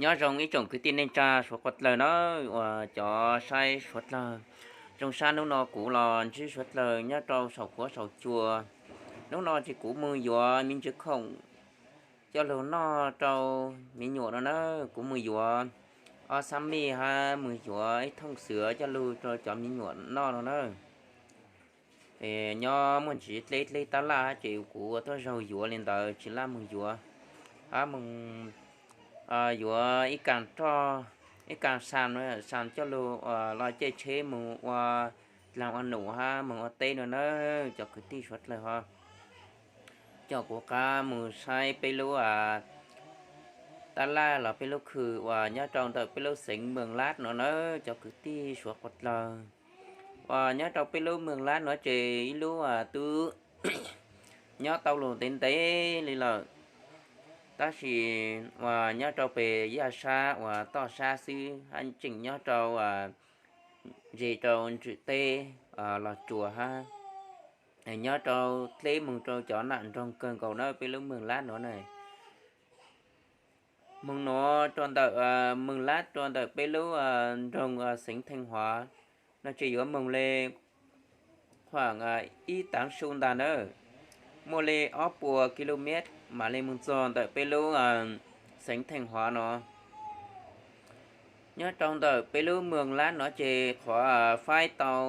Nyob zoo ib tsoom kwv tij neej tsa suav qhuav dlawg na, uas cov saib suav dlawg. Zoo sab hnub no kuv los ntsib suav dlawg nyob rau saum huab saum cua. Hnub no ces kuv mus yuav me ntsis khoom coj lug noj rau me nyuam no na. Kuv mus yuav ob xab mij hab mus yuav ib thooj xwm coj lug rau cov me nyuam noj no na. Nyob muaj ntsis dleb dleb tab laj hab ces kuv ua tuab zaug yuav li ntawd tsis laj mus yuav. Hab mus yuav ib kaas roj, ib kaas sam, sam coj lug los caij tsheb mus ua dlaag ua num hab mus ua teb no na. Cov kwv tij suav dlawg ho, coj kuv qab mus saib peb lub tab laj los peb lub khw uas nyob rau ntawm peb lub xeev Moos Lab no na. Cov kwv tij suav qhuav dlawg, uas nyob rau peb lub Moos Lab no ces ib lub tub nyob tau lug ntev ntev li lawm, tab sis uas nyob rau pem yaj sab uas toj sab xwb hab tseem nyob rau ze rau ntswm teb los tsuas hab, nyob rau dleb moog rau cov nam nroog kawg nkaus na peb lub Moos Lab no na. Moog nuav rua ntawm Moos Lab rua ntawm peb lub nroog xeev Theej Huav no ces yuav moog le khuam ib taav su ntag na, muaj le ob puas ki lu mev mam le moog txug ntawm peb lub xeev Theej Huav no. Nyob rau ntawm peb lub Moos Lab no ces qhov faib tau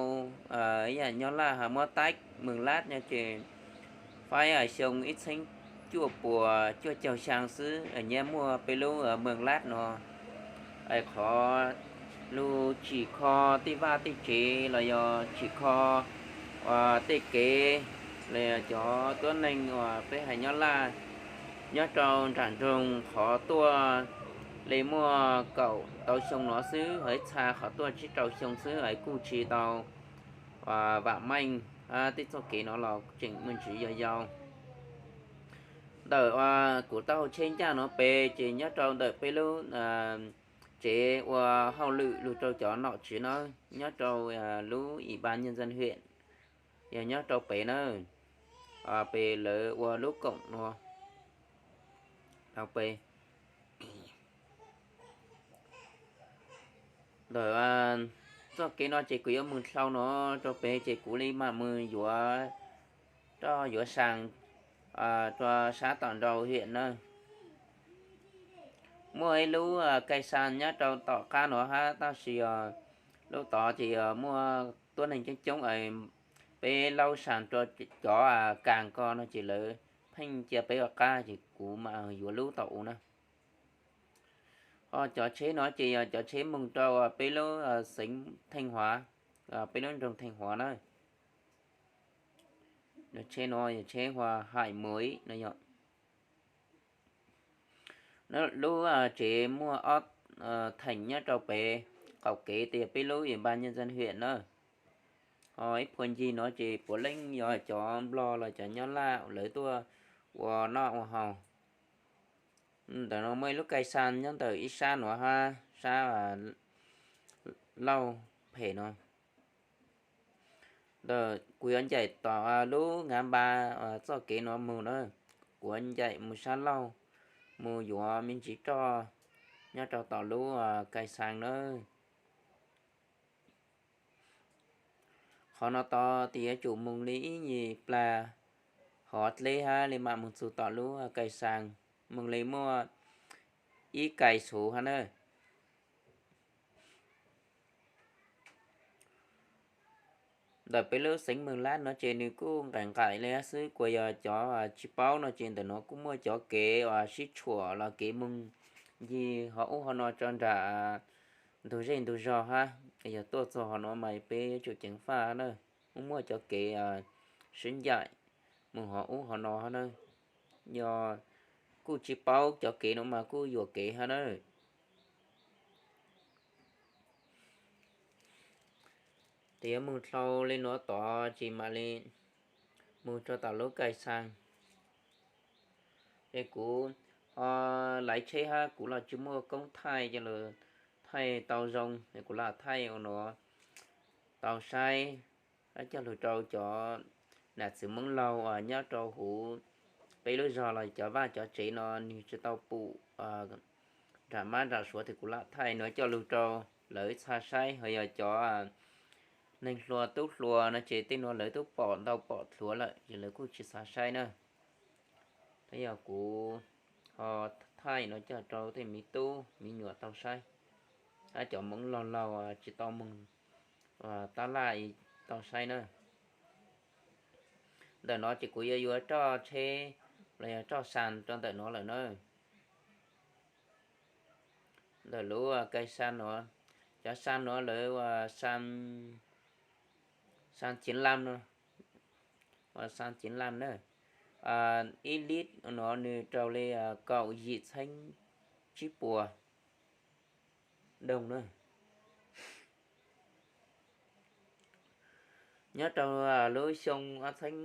ib yaam nyob Laj has muab taib Moos Lab no ces faib xyoo ib txheeb cuaj puas cuaj caug xyaa xwb nyiaj muaj peb lub Moos Lab no. Qhov lug tsim kho tej vaj tej tsev los yog tsim kho tej kev los yog cov tuab neeg uas peb hais nyob Laj nyob rau nraam nroog qhov tuaj le muaj kaum tau xyoo no xwb, hab ib txha qhov tuaj tsib rau xyoo xwb es kuj tsis tau vaam meej. Tej txoj kev no los tseem muaj ntsis yau yau. Ntawm kuv taub hau tsheb ncaj no pem ces nyob rau ntawm peb lub tsev ua hauj lwm lug rau cov nom tswv na, nyob rau lub Ủy ban Nhân dân huyện, yog nyob rau pem na, pem lawv ua lub koom no rau pem. Ntawm txoj kev no ces kuv yuav moog dlhau no rau pem ces kuv le maam moog yuav roj yuav saa rua sab tom nraud hiam na. Muaj ib lub kai xaa nyob rau tom qab no hab, tab sis lub tod ces yog muaj tuab neeg coob coob, peb laub saa rua cov kaas ko no ces lawv pheej cia peb ua qab ces kuv maam yuav lub tom u na. Ho cov tsheb no ces yog cov tsheb moog rau peb lub xeev Theej Huav, peb lub nroog Theej Huav na. Tsheb no yog tsheb Hua Hais Muiv no yog. Lub tsev muaj ob theem nyob rau pem qaum kev tes yog peb lub Ủy ban Nhân dân huyện na. Ho ib phua ncig no ces puav leej yog cov Nplog los cov nyob Laj lawv tuaj ua noj ua haus. Ntawm no muaj ib lub kai xaa nyob ntawm ib sab no hab, sab Lauj phem no. Ntawm kuv yuav ncaim tom lub Ngã Ba txoj kev no moog na, kuv yuav ncaim moog sab Lauj, moog yuav me ntsis roj nyob rau tom lub kai xaa na. Qhov no tod tes yuav tsum moog li ib nyuas plag hov dleb hab le maam moog txug tom lub kai xaa, moog le muaj ib kai xuv hab na. Ntawm peb lub xeev Moos Lab no ces nws kuj nqaim nqaim le xwb, kuas yog cov tsis paub no ces ntawm no kuj muaj cov kev uas sib tshuam los kev moog ncig hov ub hov no rau nram ntug zej ntug zog hab. Yog tuaj txug hov no mas peb yuav tsum ceev faj na, muaj muaj cov kev sib ncaim moog hov ub hov no hab na. Yog kuj tsis paub cov kev no mas kuj yuam kev hab na. Tes yuav moog dlhau le nuav tod ces maam le moog rua tom lub kai xaa. Es kuv laiv tsheb hab kuv los tsis muaj koob thaij coj lug thaij tau zoo, es kuv lam thaij ua nuav tau saib, coj lug rau cov nam txiv Moob laug uas nyob rau huv peb lub zog los cov vaj cov tsev no nwg tsis tau pum nram mab nram suav ces kuv lam thaij no coj lug rau lawv txhaj saib, ho yog cov neeg hluas tub hluas no ces tej nuav lawv tub pom ntau pom dlhuav lawm ces lawv kuj tsis xav saib na. Tab yog kuv ho thaij no coj rau tej miv tub miv nyuam tau saib, hab cov Moob laug laug tsis tau moog tab laj tau saib na. Ntawm no ces kuv yuav yuav roj tsheb los yog roj sa rau ntawm no lawm na. Ntawm lub kais sa no, cov sa no lawv ua sa, sa ciav laj no, ua sa ciav laj na. Ib lib no nws raug li kaum yim txheeb tsib puas doog na. Nyob rau lub xyoo ob txheeb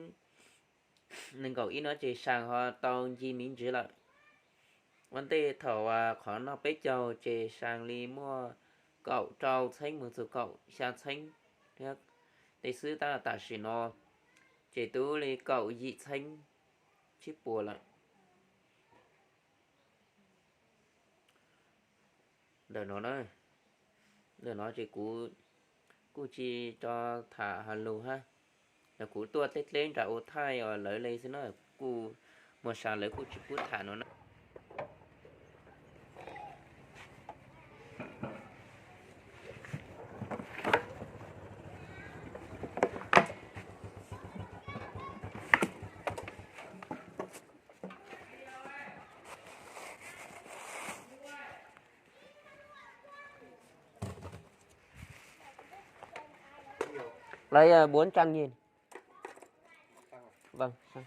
nees nkaum ib no ces sa ho tau nce me ntsis lawm. Ua ntej thaum qhov noj peb caug ces sa li muaj kaum rau txheeb mus txug kaum xya txheeb thiab tej xwb, tab tam sim no ces tub li kaum yim txheeb tsib puas lawm. Ntawm no na, ntawm no ces kuv kuj tsis tau tham has lug hab, yog kuv tuaj dleb dleb nram ua thaij lawv le xwb na, kuj muag sa lawv kuj tsis pub tham no na. Lấy à, bốn trăm nghìn. Vâng, vâng.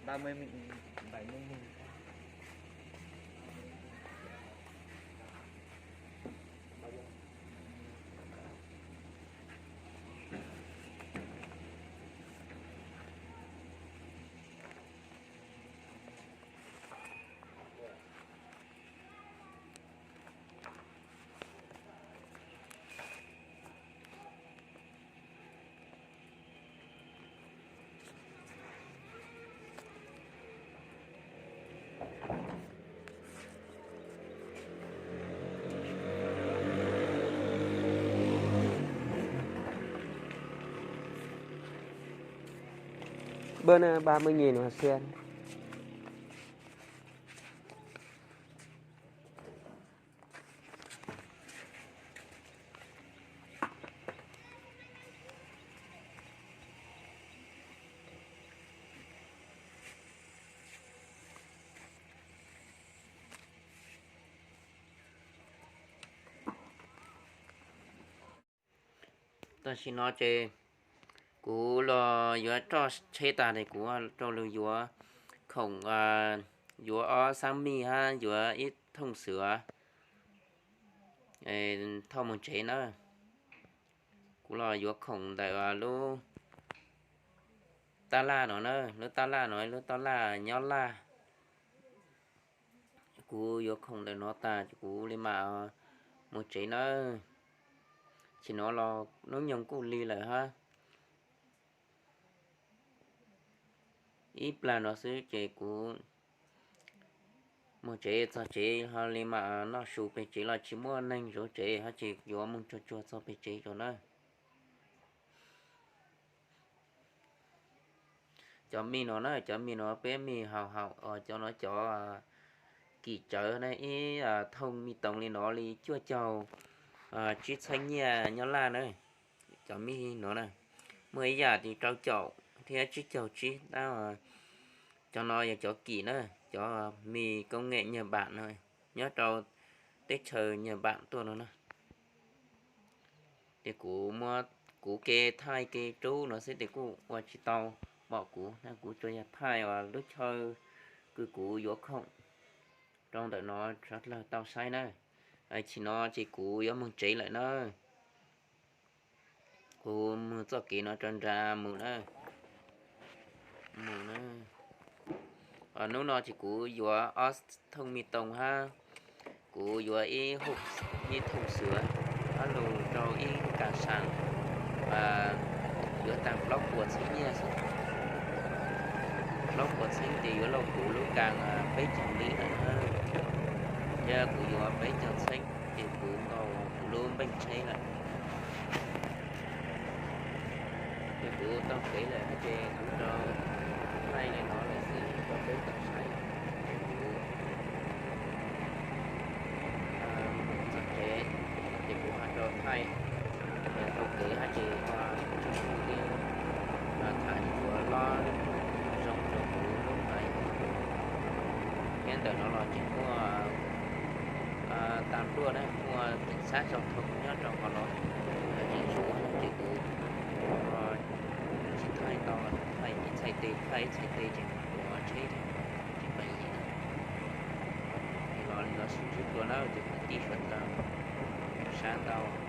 Ba mươi nghìn, bảy mươi nghìn. Bơ ba mươi nghìn mà xiên. Tam sim no ces kuv los yuav roj tsheb tag es kuv rau lug yuav khoom, yuav ob xab mij hab yuav ib thooj xwm thauj moog tsev na. Kuv los yuav khoom ntawm lub tab laj no na, lub tab laj no, lub tab laj nyob laj. Kuv yuav khoom ntawm no tag ces kuv li mam moog tsev nawb. Tam sim no los nub nyoog kuj lig lawm hab. Ib plag no xwb ces kuv moog tsev txog tsev ho li mam noj su peg tsev los tsis muaj neeg zov tsev hab ces yuav moog tsuag tsuag txog peg tsev tso na. Cov mij no na, cov mij no peb mij haus haum, cov no cov kim tsawv na, ib thooj mij toov li no li cuaj caug tsib txheeb nyiaj nyob laj na. Cov mij no na, muaj ib yam ces rau caum thiab tsib caug tsib tab. Cov no yog cov kim na, cov mij koob ngeem Nyaj Npaam no, nyob rau teb chaws Nyaj Npaam tuaj no na. Ces kuv muab kuv kev thaij kev rub no xwb ces kuj ua tsis tau pom kuv na, kuv tsuas yog thaij lub chaw kws kuv yuav khoom rau ntawm no sawv dlawg tau saib na. Tam sim no ces kuv yuav moog tsev lawm na. Kuv moog txoj kev no rau nrad mus na. Mus na. Hnub no ces kuv yuav ob thooj me toom hab, kuv yuav ib, ib thooj xwm hab lug rau ib kas sas, yuav taag plaub puas txheeb nyiaj xwb. Plaub puas txheeb ces yuav lauj kuv lub kas peb caug li lawm na. Yog kuv yuav peb caug txheeb ces kuv nkaus kuv lub npeej tsheb lawm. Ces kuv taug kev lawm ces kuv rau thaij li no lawm xwb rau peb tau saib. Ces kuv txog tsev ces kuv ho rau thaij, taug kev hab ces ua tsoom phooj ywg tham tshuav lob zoo rau kuv lub hais. Thiab ntawm no los tseem muaj tas npluaj na, muaj keem xab zog thoo nyob rau qhov no, tseem zuav ces kuv tsis thaij tau, thaij ib txhais tes, thaij ib txhais tes ces kuv tsheb tsis pais yim na. Ces los li no sib ntsib dlua na cov kwv tij sawv daws, sab ntau.